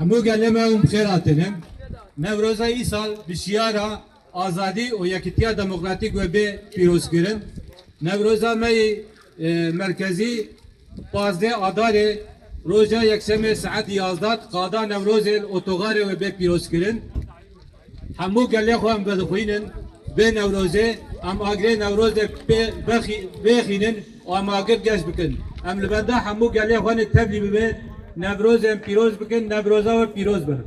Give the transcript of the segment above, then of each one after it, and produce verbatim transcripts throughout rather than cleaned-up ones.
Hemû gelê me hûn bi xêr hatine. Newroza îsal bi şiyara azadî û yekîtiya demokratîk we bê pîrozkirin. Newroza me yê, e, merkezî pazdeh Adarê roja yekşemê saet yazda qada Newrozê li otogarê we bê pîrozkirin. Hemû gelê xwe em vedixwînin bê Newrozê, em agirê Newrozê pê vexî-, vêxînin û em agir geş bikin. Em li benda hemû gelê xwe ne tevlî bibe, Newrozê em pîroz bikin, Newroza we pîroz be.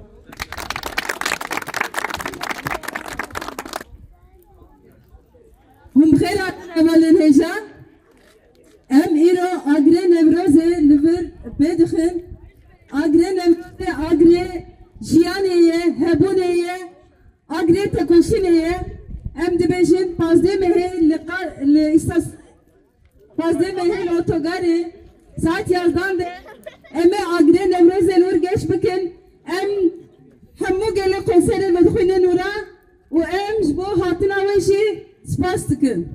Hûn bi xêr hatin hevalên hêja. Em îro agirê Newrozê li vir pê dixin. Agirê Newrozê agirê jiyanê ye, hebûnê ye, agirê tekoşînê ye. Em dibêjin pazdeh mehê li qa-, li îstas-, pazdeh mehê li otogarê saet yazdan de em ê agirê Newrozê li wir geş bikin. Em hemû gelê Qoyserê vedixwînin wira û em ji bo hatina we jî spas dikin.